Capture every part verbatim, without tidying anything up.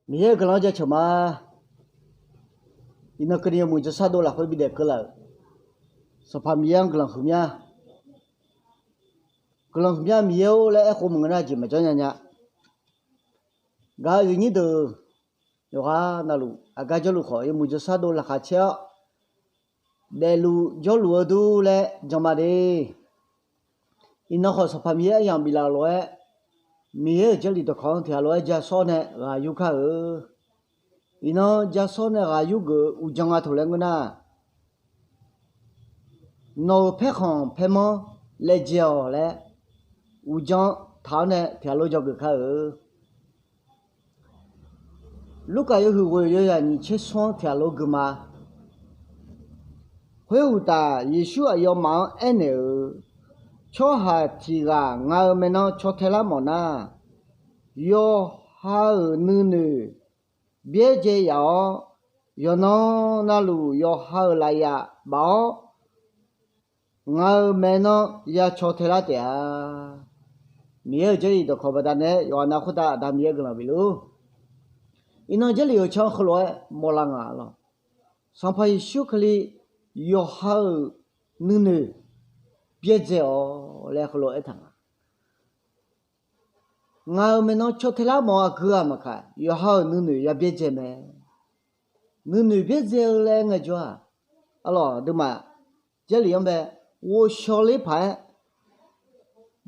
Miqyaer-euq guiqlanq-anr jaceuq ma. Iqnan keuvni yawmuiq jawrshar dov lafkhoer bidaef keuvlaf-euq Sanqpaq Miqyaer-anr guiqlanq huiqmya. Guiqlanq huiqmya Miqyaer-or laer aerkhof maqngeur nar jeq maqjanr nya nya. Gaq-euq aqyuif nyir deuq yawqghaq navluf aqgar jawrluf khawf yawmuiq jawrshar dov laqkhaq caer-awr daefluf jawrluf-eu dur laer jan ma de. Iqnan khawf Sanqpaq Miqyaer aryamq biflaf-euq lof-aer, Miqyaer-euq Jarlif dawqkawq-anr tiqghaq lof-aer ja sawr nae ghaq yur kar-euq. Iqnan ja sawr nae ghaq yur geuf-eu uqdzan nga taq laer ngeur nar, Nawq-euq paerkhanq paermanr laejae-awq laer uqdzan taq-awr nae tiqghaq lof dzawgeuf kar-euq. Lurkaf yawhuiq ghoeq yawzaq nyiq tser smr-anr tiqghaq lof gui ma. Khoeruqtaf, Yeqsur aqyawfmaf-anr aernaeq-euq, Tsawrhaq tiq ghaq nga-eu maeqnan caw tae lar mawf nar, yawqha-euq nuinoeq byaerdzae yaf-awr, yawqnan navluf yawqha-euq lafyaf baf-awr, nga-eu maeqnan ya caw tae lar taef-a. Miqyaer-euq Jarlif dawqkawq baqdanae yawqha nav khoertav Aqda Miqyaer guiqlanq bifluf-ur. Iqnan Jarlif-euq can heulof-aer mawrlar nga lawq. Sanqpaq Yeqsur Kali yawqha-euq nuinoeq byaerdzae-awq laer heulof aertaq nga. Ngaq-euq maeqnan caw tae lar mawf-eu aqgeu-aq maqkaq, yawqha-euq nuinoeq ya byaerdzae mae. Nuinoeq byaerdzae-eu laer ngaejawr-aq, arlawq aqduimaf Jarlif-anr bae ghovshaw ler paq-aer,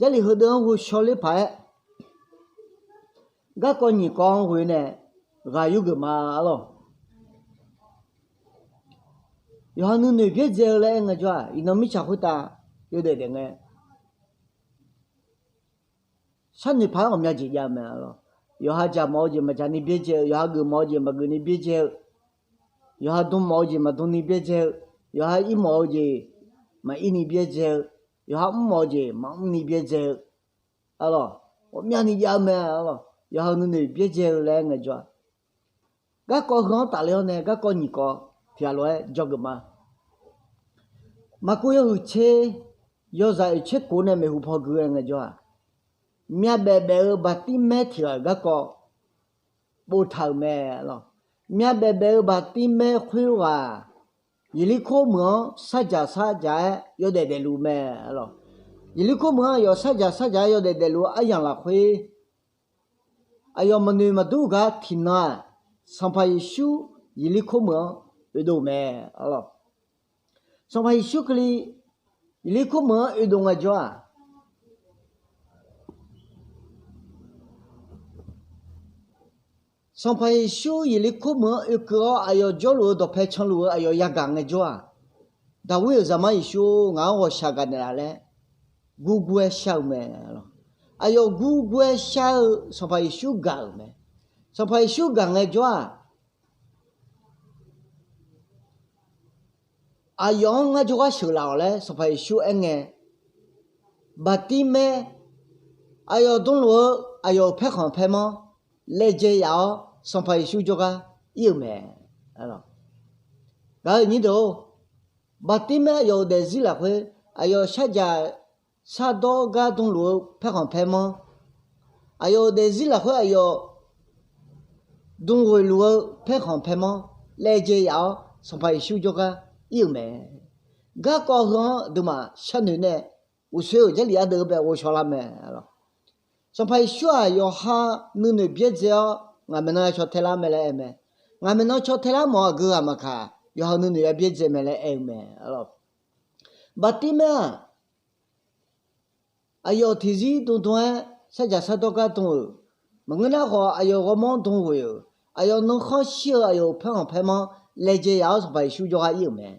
Jarlif heudeuq-anr ghovshaw ler paq-aer, garkawv nyiq kawv-anr ghoe nae ghaq yur geuf ma arlawq. Yawqha nuinoeq byaerdzae-eu laer aer ngaejawr-aq, iqnan mirtsaq khoertav yawdaef daef ngae, sharnoeq paq-aer ghawqmya jeq jav-eu mae arlawq. Yawqha dzaq mawf-eu jeq maqdzaq ni byaerdzae-eu, yawqha geuf mawf-eu jeq maqgeuf ni byaerdzae-eu, yawqha dm mawf-eu jeq maqdm ni byaerdzae-eu, yawqha ir mawf-eu jeq maqir ni byaerdzae-eu, yawqha mr mawf-eu jeq maqmr ni byaerdzae-eu, arlawq, ghawqmyani jav-eu mae arlawq. Yawqha-euq nuinoeq byaerdzae-eu laer ngaejawr-aq, garkawv heu-anr tafler-awr nae garkawv nyiq kawv tiqghaq lof-aer dzawgeuf ma. Maqkuv yawhuiq tser, yawzaq oeq tser kof nae maeqhu paw gui-aer ngaejawr-aq, myavbaef baef-eu baqtirmaer tiq ghaq-euq garkawv boftaq-euq mae arlawq. Myavbaef baef-eu baqtirmaer khoerghaq Yeqlirkor meuq-anr sarjaq sarjaq-aer yawdaef daefluf mae arlawq. Yeqlirkor meuq-anr aqyawf sarjaq sarjaq-aer yawdaef daefluf-eu aryamq lafkhoer, aqyawf maqnoeq maqdur gar tiqnan-aq, Sanqpaq Yeqsur Yeqlirkor meuq-anr oedov mae arlawq. Sanqpaq Yeqsur Kali Yeqlirkor meuq-anr oedov ngaejawr-aq, Sanqpaq Yeqsur Yeqlirkor meuq-anr oekeuv-awr aqyawf jawrluf-eu dawqpae canluf-eu aqyawf yagaq ngaejawr-aq, Daqwir-euq zaqmar Yeqsur-or, ngaq-anr ghawqshaq gaqnaeq laf laer gurgur-aer shar-eu mae. Aqyawf gurgur-aer shar-eu Sanqpaq Yeqsur gaq-euq mae. Sanqpaq Yeqsur gaq ngaejawr-aq, aqyawf-anr ngar jawrgar sheuqlaf-awq laer Sanqpaq Yeqsur aerngae, baqtirmaer aqyawf dmluf-eu aqyawf-euq paerkhanq paermanr laejae yaf-awr Sanqpaq Yeqsur jawrgar ir-euq mae. Gaq-euq nyir deuq-or, baqtirmaer aqyawf-euq daefzir lafkhoer aqyawf sharjaq shardawr gar dmluf-eu paerkhanq paermanr, aqyawf-euq daefzir lafkhoer aqyawf dm ghoeq luf-eu paerkhanq paermanr laejae yaf-awr Sanqpaq Yeqsur jawrgar ir-euq mae. Garkawv heu-anr aqduimaf sharnoeq nae uqsoer-euq Jarlif ardeuv-eu bae ghovshaw lar mae. Sanqpaq Yeqsur-aq yawqha nuinoeq byaerdzae-awr ngaq maeqnan ya caw tae lar mae laer aer mae. Ngaq maeqnan caw tae lar mawf-eu aqgeu ghaq maqkaq, yawqha nuinoeq ya byaerdzae mae laer aer-eu mae. Baqtirmaer-aq, aqyawf tiqzir dm dm-aer sarjaq shardawr gar dm-euq maqngeur nar khawf, aqyawf ghawrmawr dm ghoeq-euq, aqyawf nuikhanr shir-eu aqyawf-euq paerkhanq paermanr laejae yaf-awr Sanqpaq Yeqsur jawrgar ir-euq mae.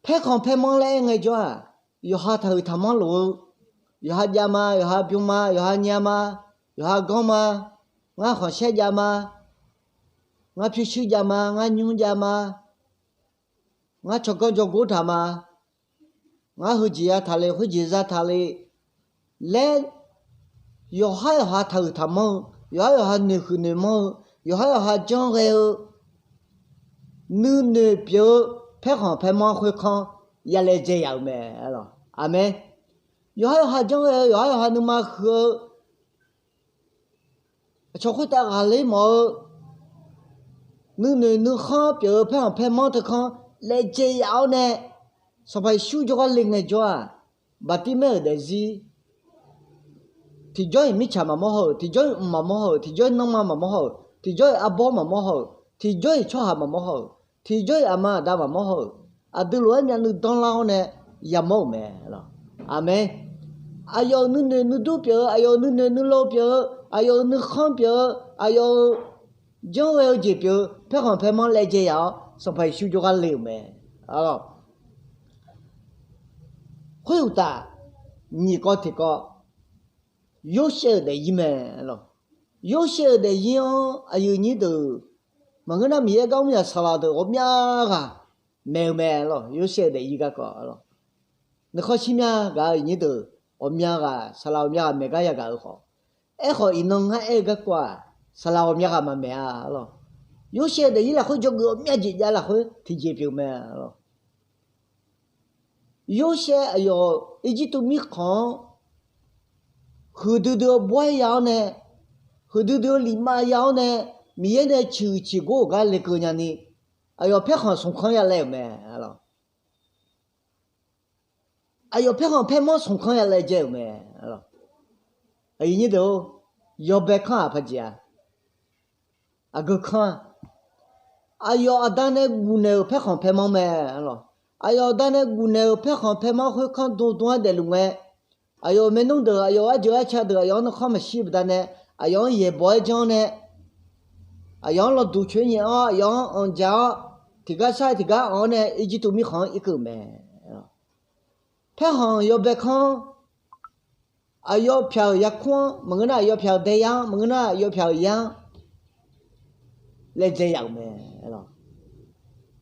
Paerkhanq paermanr laer aer ngaejawr-aq, yawqha taqhuiq taqmanr lof-eu, yawqha jav ma, yawqha bym ma, yawqha nya ma, yawqha ganr ma, ngar khanqsaer jav ma, ngar pyurshuir jav ma, ngar nymr jav ma, ngar tsawrganr jawrgor taq ma, ngar heujeq ya taqle, khoerjeq za taqle laer, yawqhar yawqha taqhuiq taqmanr-eu, yawqhar yawqha noeqhuiq noeqmanr-eu, yawqhar yawqha janrghae-eu, nuinoeq pyeuf-eu paerkhanq paermanr khoerkanr ya laejae yaf-euq mae. Aqmeq. Yawqhar yawqha janrghae-eu, yawqhar yawqha nuima huiq-eu, aqcawq khoertav ghaqler mawf-eu, nuinoeq nuikhanr pyeuf-eu paerkhanq paermanr teukanr laejae yaf-awr nae, Sanqpaq Yeqsur jawrgar le ngaejawr-aq, Baqtirmaer-euq daefzir, tiqjawr-iq mirtsaq maqmawr haw-euq, tiqjawr-iq mq maqmawr haw-euq, tiqjawr-iq nanrma maqmawr haw-euq, tiqjawr-iq arbawr maqmawr haw-euq, tiqjawr-iq tsawrhaq maqmawr haw-euq, tiqjawr-iq aqma aqda maqmawr haw-euq, aqdui lof-aer myavnuiv danrlar-awr nae yamawr-euq mae. Aqmeq. Aqyawf-euq nuinoeq nuidur pyeuf-eu, aqyawf-euq nuinoeq nuilov pyeuf-eu, aqyawf-euq nuikhanr pyeuf-eu, aqyawf-euq janrghae-eu jeq pyeuf-eu paerkhanq paermanr laejae yaf-awr, Sanqpaq Yeqsur jawrgar le-euq mae. Arlawq, khoeruqtaf, nyiq kawv tiqkawv, Yorsaev-euq daefzir mae. Arlawq, Yorsaev-euq daefzir-anr aqyuif nyir deuq, maqngeur nar Miqyaer gar mr yaq saqlaq deuq ghawqmya ghaq maeq-eu mae. Arlawq, Yorsaev-euq daefzir garkawv, arlawq, nuikhanr shirmya gaq-eu aqyuif nyir deuq, ghawqmya ghaq, saqlaq ghawqmya ghaq maeq gar yagaq-eu khawf, aerkhawf iqnan ngar aer-eu garkawv-aq, saqlaq ghawqmya ghaq maqmaeq-a. Arlawq, Yorsaev daefzir lafkhoer dzawgeuf ghawqmya jeq jav lafkhoer tiqjeq pyeuf mae. Arlawq, Yorsaev aqyawf Irjirtuv mirkhanq-anr huiqdui dui-eu bawr-aer ya-awr nae, huiqdui dui-eu lifmav ya-awr nae, Miqyaer nae ciqhuiq ciqgor-euq gar lekeuv nyani, aqyawf paerkhanq smqkanr yalaev-euq mae. Aqyawf paerkhanq paermanr smqkanr yalaev dzae-euq mae. Aqyuif nyir deuq-or, yawbae kanr-aq paqjeq-a? Aqgeu kanr-a? Aqyawf aqda nae gufnaeq-euq paerkhanq paermanr mae. Aqyawf aqda nae gufnaeq-euq paerkhanq paermanr khoerkanr dmdm-aer daefluf ngae, aqyawf-euq maernmr deuq, aqyawf-euq arjeuq arca deuq, aqyawf-anr nuikhanr maqshir-eu baqdanae, aqyawf-anr yaeqbawq-aer janr nae, aqyawf-anr lawduq coer nyaef-awr, aqyawf-anr anqjaq-awr, tiqgar sar-aer tiqgar anq-awr nae Irjirtuv mirkhanq-anr irkeuv-euq mae. Paerkhanq yawbae kanr-anr, aqyawf pyaq-euq yarkmr-anr maqngeur nar, aqyawf pyaq-euq daeyar-anr maqngeur nar, aqyawf pyaq-euq yar-anr laejae yaf-euq mae.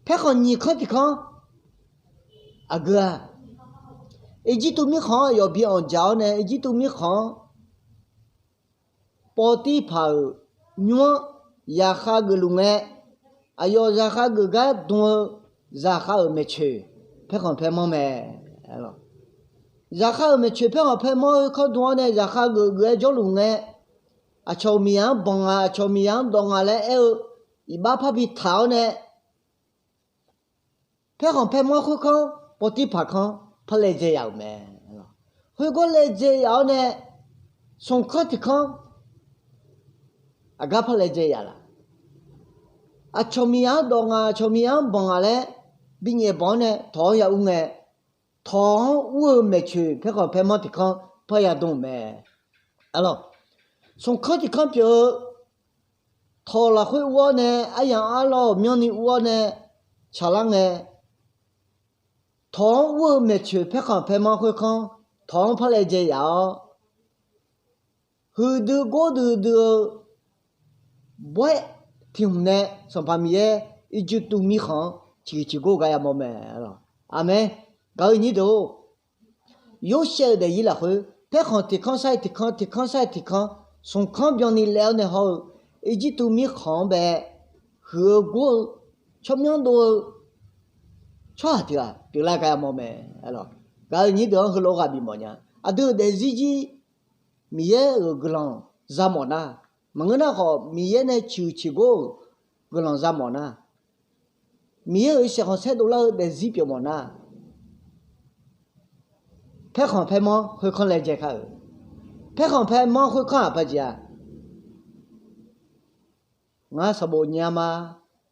Paerkhanq nyiq kanr tiq kanr, aqgeu-a? Irjirtuv mirkhanq-anr aqyawf bi anqjaq-awr nae, Irjirtuv mirkhanq-anr Pawtirpaq-euq nymr-anr zaqkhav geufluf ngae, aqyawf zaqkhav geuf gar dm-eu zaqkhav-euq maeqtsoeq paerkhanq paermanr mae. Zaqkhav-euq maeqtsoeq paerkhanq paermanr khoerkanr dm-awr nae zaqkhav geuf geuf-aer jawrluf ngae, aqcawq-euq miqzaq-anr banq nga, aqcawq-euq miqzaq-anr dawq nga laer aer-eu iqbax parbi taq-awr nae, paerkhanq paermanr khoerkanr, Pawtirpaq kanr par laejae yaf-euq mae. Khoergawr laejae yaf-awr nae, smqkanr tiq kanr aqgar par laejae yaf laf? Aqcawq miqzaq-anr dawq nga, aqcawq miqzaq-anr banq nga laer binyaef banq-anr nae tawq-anr ya ur ngae, tawq-anr ur-eu maeqtsoeq paerkhanq paermanr tiq kanr par ya dm-euq mae. Smqkanr tiq kanr pyeuf-eu tawq lafkhoer ur-awr nae, aryamq arlawr-euq myanrni ur-awr nae tsaqlar ngae, tawq-anr ur-eu maeqtsoeq paerkhanq paermanr khoerkanr tawq-anr par laejae yaf-awr, huiqdui gordui dui-eu bawr-aer tiq hmq nae Sanqpaq Miqyaer Irjirtuv mirkhanq-anr ciqhuiq ciqgor gar yamawr mae. Aqmeq. Gaq-eu nyir deuq-or, Yorsaev-euq daefzir lafkhoer paerkhanq tiq kanr sar-iq tiq kanr, tiq kanr sar-iq tiq kanr, smqkanr byanni laev-awr nae hawr-eu Irjirtuv mirkhanq-anr bae huiq-eu gor-eu tsawrmyanr dov-eu tsawrhaq tiq ghaq pyeuflar gar yamawr mae. Gaq-eu nyir deuq-anr heulof-aer ghaq bifmawf nya. Aqdui-euq daefzir jir Miqyaer-euq guiqlanq za mawf nar, maqngeur nar khawf Miqyaer nae ciqhuiq ciqgor-euq guiqlanq za mawf nar, Miqyaer-euq saeqkhanq saerdov lar-eu daefzir pyeuf mawf nar, paerkhanq paermanr khoerkanr laejae kar-euq. Paerkhanq paermanr khoerkanr-aq paqjeq-a? Ngar sanqbof nyae ma,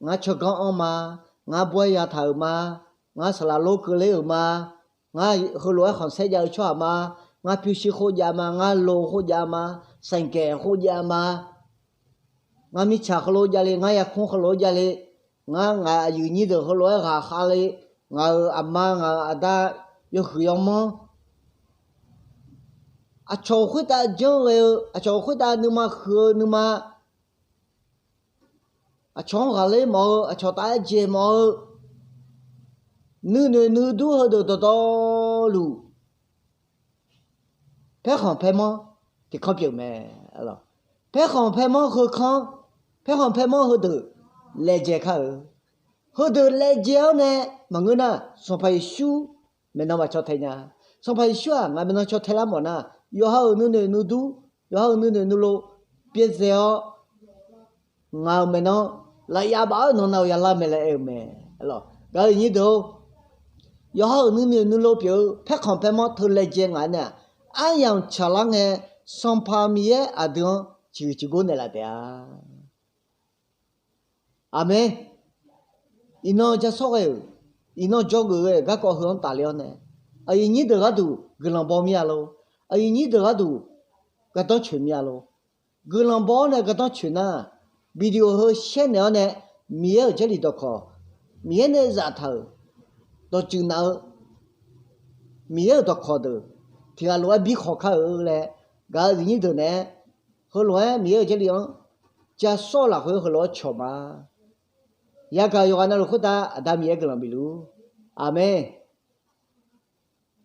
ngar tsawrganr anr ma, ngar bawr-aer yataq-euq ma, ngar saqlaq lor keuvler-euq ma, ngar heulof-aer khanqsaer jav-eu tsawrhaq ma, ngar pyurshuir khoerjav ma, ngar lo khoerjav ma, sanqgaeq khoerjav ma, ngar mirtsaq heulof-aer javle, ngar yarkmr heulof-aer javle, ngar ngaq aqyuif nyir deuq heulof-aer ghaqkhav le, ngaq-euq aqma ngaq-euq aqda yawhuiq yawmanr, aqcawq khoertav janr ghae-eu, aqcawq khoertav nuima huiq-eu nuima, aqcawq-anr ghaqler mawf-eu, aqcawq tav-aer jeq mawf-eu, nuinoeq nuidur heudeuq dawqtawvluf, paerkhanq paermanr tiq kanr pyeuf mae. Paerkhanq paermanr heukanr, paerkhanq paermanr heudeuq laejae kar-eu. Heudeuq laejae-awr nae maqngeur nar, Sanqpaq Yeqsur maeqnan maqcaw tae nya. Sanqpaq Yeqsur-aq ngaq maeqnan caw tae lar mawf nar, yawqha-euq nuinoeq nuidur, yawqha-euq nuinoeq nuilov byaerdzae-awr, ngaq-euq maeqnan lafyav baf-awr nawq nav-euq yalar mae laer aer-eu mae. Gaq-euq nyir deuq-or, yawqha-euq nuinoeq nuilov pyeuf-eu paerkhanq paermanr teu laejae ngaq-aer nae-aq, aryamq tsaqlar ngae, Sanqpaq Miqyaer aqdui-anr ciqhuiq ciqgor naeqlaf taef-a. Aqmeq. Iqnan ja sawr ghae-euq, iqnan jawrgeuf ghae-euq garkawv heu-anr tafler-awr nae, aqyuif nyir deuq gharduq guiqlanq baw mir-a lor. Aqyuif nyir deuq gharduq gardanr coeq mir-a lor. Guiqlanq baw-awr nae gardanr coeq nar, video heu shaer naeq-awr nae, Miqyaer-euq Jarlif dawqkawq, Miqyaer nae zaftaq-euq dawqtsuif naf-eu Miqyaer-euq dawqkawq deuq tiq ghaq lof-aer bi khawq kar-eu laer, gaq-euq aqyuif nyir deuq naeq-aer, heulof-aer Miqyaer-euq Jarlif-anr ja sawr-eu lafkhoer heulof-aer cawq ma. Yagaq yawqghaq navluf khoertav Aqda Miqyaer guiqlanq bifluf-ur. Aqmeq.